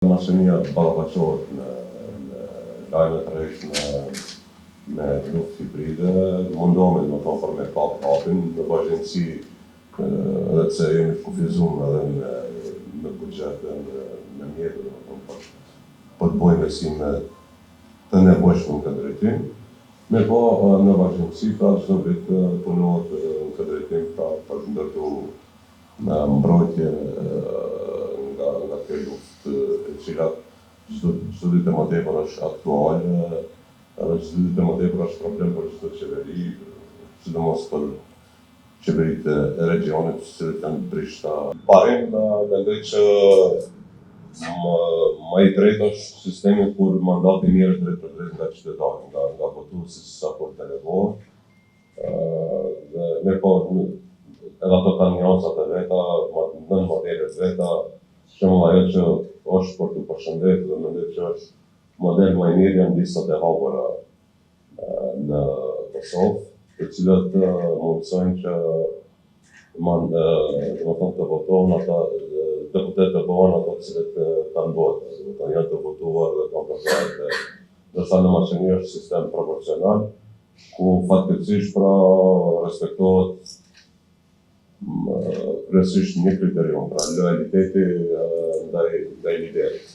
Maqedonia ballafaqohet me lajme të rrejshme, me luftë hibride, mundohemi, domethënë, për me kap hapin në vazhdimësi, edhe pse jemi të kufizuar edhe me buxhet dhe me mjete, domethënë, për të bërë investime të nevojshme në këtë drejtim. Mirëpo, në vazhdimësi, pra çdo vit punohet në këtë drejtim, pra për të ndërtu me mbrojtje nga kjo luftë, e cila çdo ditë e më tepër është aktuale, edhe çdo ditë e më tepër është problem për çdo qeveri, sidomos për qeveritë e regjionit, të cilët janë brishta. Parim, mendoj që më i drejtë është sistemi kur mandati merret drejtpërdrejt nga qytetari, nga votuesi, se sa kur delegohet. Dhe mirëpo, edhe ato kanë nuancat e veta, nën modelet veta. Shembull, ajo që është për të përshëndetur dhe mendoj që është model më i mirë janë listat e hapura në Kosovë, të cilat mundësojnë që domethënë të votohen ata deputetë, të bëhen ata të cilët kanë votë, domethënë janë të votuar dhe kanë përkrahje. Ndërsa në Maqedoni është sistem proporcional, ku fatkeqësisht, pra, respektohet kryesisht një kriterium, pra lojaliteti ndaj liderit.